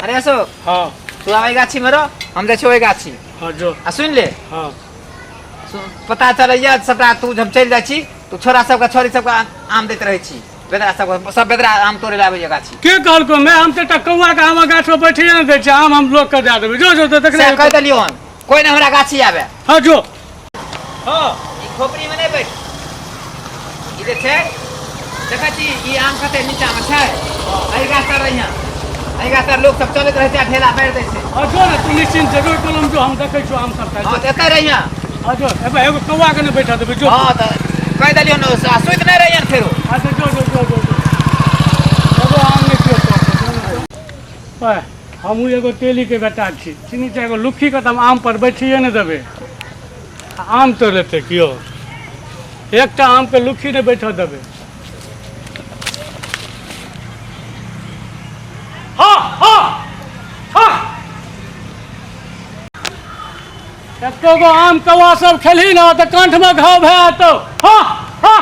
अरे अशोक। हाँ। तू आबै गाछी में रह, हम जाइ छी ओहि गाछी। हाँ जो। आ सुन ले। हाँ। पता चलैया सबटा तू जब चलि जाइ छी तू छोरा सबके छोरी सबके आम दैत रहै छी, बेदरा सबके, सब बेदरा आम तोड़े लए आबैया गाछी। के कहलको मैं? हम तऽ एकटा कौआ के आमक गाछ पर बैठिए नहि दै छियै, आम हम लोक के दए देबै। जो जो तऽ देखने सएह कहि देलियौ हन, कोइ नहि हमरा गाछी आबे। हाँ जो। हाँ। ई खोपड़ी में नहि बैठ, ई जे छै देखै छी ई आम कते नीचा में छै, एहि गाछ तर रहिया, एहि गाछ तर लोक सब चलैत रहै छै आ ढेला मारि दै छै। हाँ जो ने, तू निश्चिंत जो, कलम जो, हम देखै छियौ आम सबटा। हाँ, तऽ एतै रहिया। हाँ जो, एबे एगो कौआ के नहि बैठा देबै, जो। हाँ तऽ कहि देलियौ ने, आ सुति नहि रहियन फेरो। अच्छा जो जो जो जो जो, एगो आम नहि छियौ तोरा। ओए, हमहूँ एगो तेलीके बेटा छी, चिन्नी छै एगो लुक्खीके तऽ हम आम पर बैठिए नहि देबै, आ आम तोड़ि लेतै केओ? एकटा आमके लुक्खी नहि बैठऽ देबै। हाँ हाँ हाँ, एको गो आम कौआ सब खेलही ने तऽ कंठमे घाव भए जेतौ। हाँ हाँ।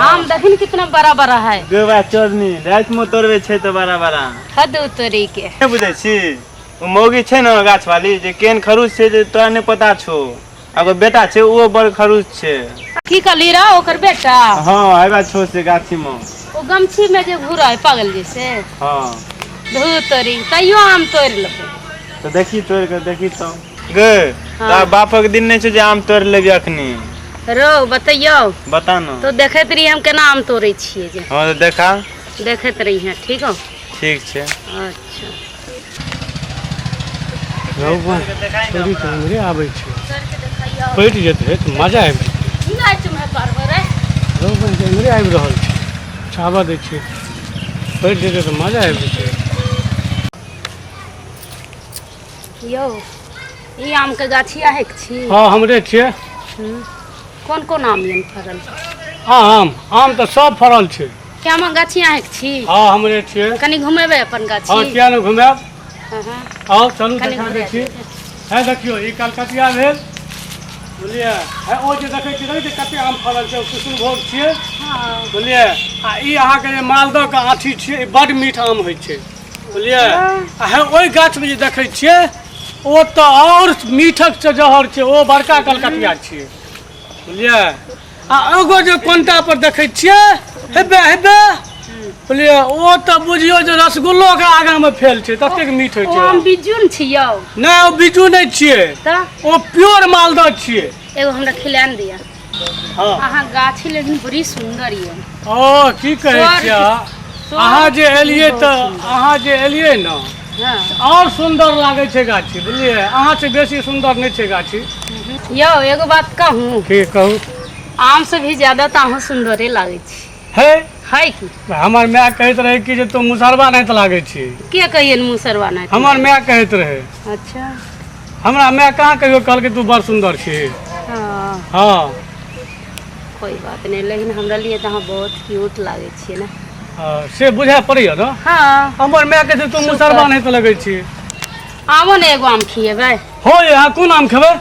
आम देखिन कितना बड़ा बड़ा है। गोबा चोरनी राति में तोड़बे छै तऽ बड़ा बड़ा। हद उतरी के। नहि बुझै छी ओ मौगी छै ने गाछ वाली जे केहन खरूच छै जे तोरा नहि पता छौ। आ ओकर बेटा छै ओहो बड़ खरूच छै। की कहली रे ओकर बेटा? हाँ आबा छौ से गाछी में। ओ गमछी में जे घुरा है पागल जैसे। हाँ। धू तोरी तैयो आम तोड़ लेबै। तऽ देखी तोड़ के देखी तऽ। गे तोरा बापक दिन नहि छौ जे आम तोड़ि लेबी अखनी। रौ बतैयौ। बता न। तो देखैत रही हम केना आम तोड़ै छियै जे। हाँ तऽ देखा। देखैत रही हैं, ठीक हो? ठीक छै। अच्छा। रौ बा, तोरी तऽ उम्हरे आबै छै। पटि जेतै तऽ मजा आबि जेतै। नहि चुम्हे पारबो रे। रौ बा, तऽ इम्हरे आबि रहल छै। चाबऽ दै छियै। पटि जेतै तऽ मजा आबि जेतै। यौ ई आम के गाछी अहाँके छी? हाँ हमरे छियै। कोन कोन आम यन फड़ल? आम, आम तऽ सब फड़ल छै। के आमक गाछी अहाँके छी? हाँ हमरे छियै। कनि घुमेबै अपन गाछी? हाँ किया नहि घुमायब। हाँ, हाँ। आउ चलू कनि देखा दै घुरा छी। दियौ। है देखियौ ई कलकतिया भेल, बुझलियै? है ओ जे देखै छियै, देखै छियै कते आम फड़ल छै, ओ किशुनभोग छियै। हाँ। बुझलियै? आ ई अहाँके जे मालदहके आँठी छियै, ई बड्ड मीठ आम होइ छै, बुझलियै? आ हे ओहि गाछमे जे देखै छियै ओ तऽ आओर मीठक छै, जहर छै, ओ बड़का कलकतिया छियै, बुझलियै? आ एगो जे कोन्टा पर देखै छियै हेबे हेबे, बुझलियै? ओ तऽ बुझियौ जे रसगुल्लोके आगाँमे फेल छै, ततेक मीठ होइ ओ छै। आम बिज्जू ने छी यौ? नहि ओ बिज्जू नहि छियै, तऽ ओ प्योर मालदह छियै। एगो हमरा खिला ने दिअ। हाँ। अहाँ गाछी लेकिन बड़ी सुंदर यऽ। ओ की कहै स्वर्ग छियै अहाँ जे एलियै तऽ, अहाँ जे एलियै ने हाँ। आओर सुन्दर लागै छै गाछी, बुझलियै? अहाँ से बेसी सुन्दर नहि छै गाछी। यौ एगो बात कहूँ? की कहू? आम से भी ज्यादा तऽ अहाँ सुन्दरे लागै छी। हे है की? हमर माय कहैत रहै कि जे तू मुसरबा नहि तऽ लागै छी। के कहियै मुसरबा नहि? हमर माय कहैत रहै। अच्छा। हमरा माय कहाँ कहियो कहलकै तू बड़ सुन्दर छी। हाँ। हाँ। कोई बात नहीं, लेकिन हमरा लिए तऽ अहाँ बहुत क्यूट लागै छियै ने। हाँ, से बुझाय पड़ैया ने। हाँ। हमर माय कहै छै तू मुसरबा नहि तऽ लगै छी। आमो ने एगो आम खिएबै। हो अहाँ कोन आम खेबै?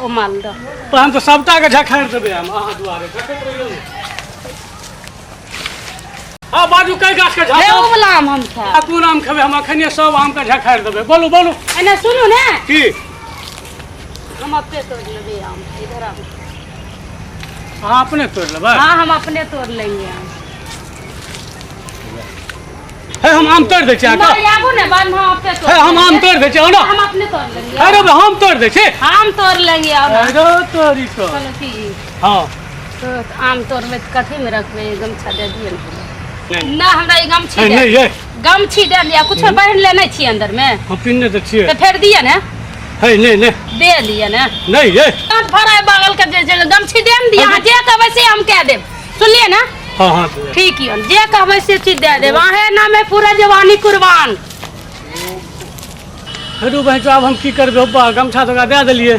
ओ मालदह। तऽ हम तऽ सबटा के झखारि देबै आम अहाँ दुआरे। झखैत रहियौ ने। हाँ बाजू कै गाछ के हे, ओ झाँकब? वाला आम हम खायब। आ कोन आम खेबै? हम अखनिये सब आम के झखारि देबै। बोलू बोलू। एने सुनू ने। की? हम अपने तोड़ लेबै आम, इधर आबू। अहाँ अपने तोड़ लेबै? हाँ हम अपने तोड़ लेंगे आम। हे हम आम तोड़ दै छी अहाँके। नहीं, आबू ने, बाद में हम अपने तोड़ हे हम आम लेंगे। तोड़ दै छी, आउ ना। हम अपने तोड़ लेंगे। अरे हम तोड़ दै छी। हम तोड़ लेंगे, आउ ना। अरे तोरी को। चलो की। हाँ। तो आम तोड़बै तऽ कथी में रखबै? गमछा दे दिअ ने। नहीं। ना हमरा ई गमछी नहीं, दे। नहीं, ये। गमछी दे दिअ, कुछो पहिन लेने छी अंदर में। हम पिन्ने तऽ छियै। तऽ फेर दिअ ने। हे नहीं नहीं। दे दिअ ने। नहीं ये। दांत फराय बगल के जे जे गमछी दे ने दिअ, अहाँ जे कहबै से हम कह देब, सुनलियै ने? हाँ हाँ। ठीक यऽ, जे कहबै से चीज दे देब। अहें नाम है पूरा जवानी कुर्बान। हेरू बहन आब हम की करबै? बा गमछा तऽ ओकरा दए देलियै,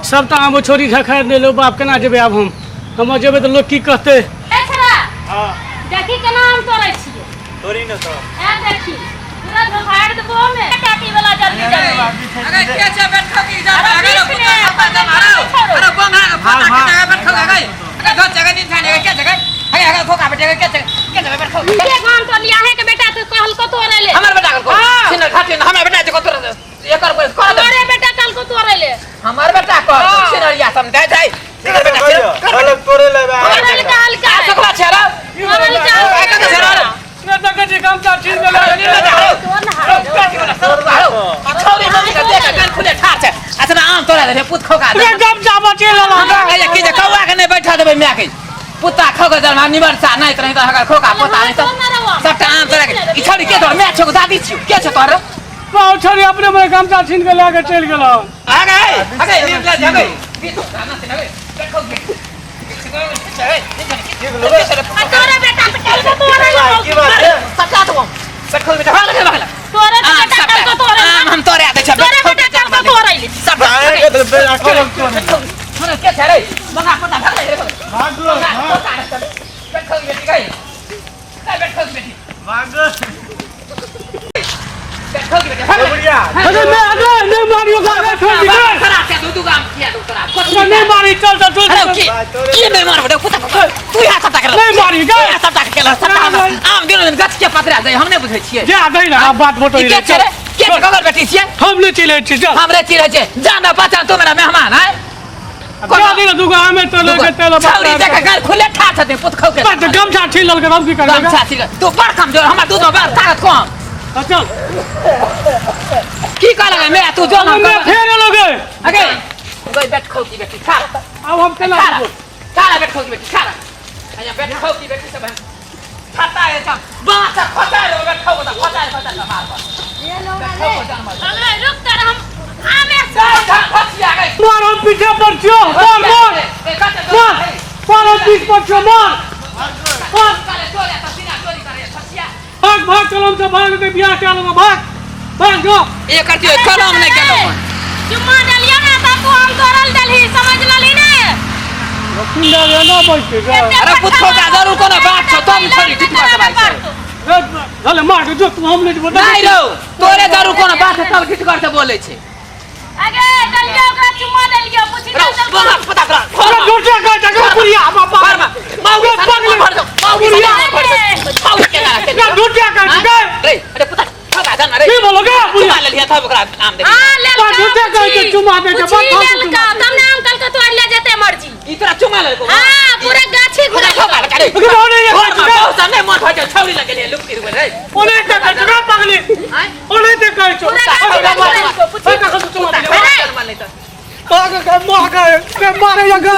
सबटा आम ओ छोरी झखारि देलै। बाप केना जेबै आब हम? हम जेबै तऽ लोक की कहतै? ए छोरा, हाँ। देखी केना आम तोड़ै छियै। तोड़ी ने तऽ। ए देखी, पूरा झखारि देबो हमे। टाटी वाला जल्दी जल्दी। अरे के छै बैठो की जा अरे अरे बीच में कुत्ता अपन खाता मारो। छोड़ो। अरे बंगा भाग, फटा के भाग। जगह बैठो अरे। सब दे जाय केकर बेटा छियै कहलक तोरे लेबै हल्का हल्का आ सकला छै रे हल्का आ कत छै रे ने देखै छी गमछा छीन गेलै। छौरी मम्मी के देख के खुले ठार छै अच्छा आम तोड़ा दे पुत खोका दे रे गमछा बचे लेलहुँ। हमरा कहैया कि जे कौआ के नहि बैठा देबै माय के पुत्ता खो के जन्म निमरसा नहि तरह तरह खोका पोता नहि तऽ सबटा आम तोड़ा के ई छौरी के तोर माय छौ दादी छियौ के छौ तोर बाउ छोरी अपने मने गमछा छीन के लए के चलि गेलहुँ। आ गए आ गए निर्लज आ गए तोरे बेटा के कल को तोरे की बात छै सबटा दो बैठो बेटा भाग भाग तोरे बेटा कल को तोरे आम हम तोरे आदै छ तोरे बेटा कल को तोरे सब आए के बेटा कहलक तोरे सुन के छै रे मंगा पोता भाग रे भागो पोता रे बैठो बेटी गई बैठो बेटी भागो बैठो बेटी भाग बुढ़िया अरे मैं अरे नहीं मारियो गाना छोड़ दी गए। तोरा से दू दू गाम किया दू तोरा अरे नहीं मारी चल चल चल अरे चल। की की नहीं मारबो रे पुता तू यहाँ सबटा केलक नहीं मारी गए। यहाँ सबटा केलक सबटा आम दिन दिन गाछ के पतरा जाय हम नहि बुझै छियै जा दही ना आब बात बोटो ई के छै रे के छै ककर बेटी छियै हम नहीं चिल्लै छी चल। हमरे चिड़ै छै जान पहचान तू मेरा मेहमान है जा दी ना दूगो आमे तो लगे तेल छौरी देख घर खुले ठा छथिन पुत खौ के बात गमछा छीन लेलकै हम की करबै गमछा छी तू बड़ कमजोर हमरा दूध में बड़ ताकत कम हाँ, चल। की कहलक मैं तू जो हम मैं फेर एलौ गे। अगे गई बैठ खौ की बेटी खा आब हम केना खा जेबो? खा बैठ खौ की बेटी खा अया बैठ खौ की बेटी सब खाता है सब बाँस खोता रे बैठ खौ त खोता रे खोता मार पर अरे रुक तर हम आमे मार हम पीछे पर छियो मार मार मार मार हम पीछ पर छियो मार मार भाग भाग कलम से भाग के बियाह के आलो भाग भाग जो एकर त्यो कलम नहि केलौ चुम्मा डलियो ना तब तू हम तोरल डलही समझ लली ने पिंडा रे ना बैठ के अरे पुत खोका जरूर कोनो बात छौ तब छोरी ठीक बात भाई छै भले मार के जो तू हम नहीं जेबो नहि रौ तोरे जरूर कोनो बात है तब ठीक करते बोलै छै अगे डलियो ओकरा चुम्मा डलियो पूछी रौ बोला पता कर अरे झूठे कह जगह पुरिया बाबा घर में माउगी पगली भर दो माउगी पुरिया भर दो माउगी के ना ना झूठे कह जगह रे अरे पुता खोका जान रे की बोलो गे पुरिया चुमा लेलिया तब ओकरा नाम दे हां ले बा झूठे कह के चुमा दे के पूछी बात लेलका तब ना हम कल के तोड़ ले जेते मर्जी ई तोरा चुमा लेलको हां पूरा गाछी घुरा खोका रे अरे बोले ये घर में बहुत समय मन भऽ जाय छौरी लग गेलियै लुक रे ओने ते कह जगह पगली आँय? ओने ते कह छो पूरा गाछी घुरा लेलको पूछी कह चुमा दे मार मार के मार के मारे जगह।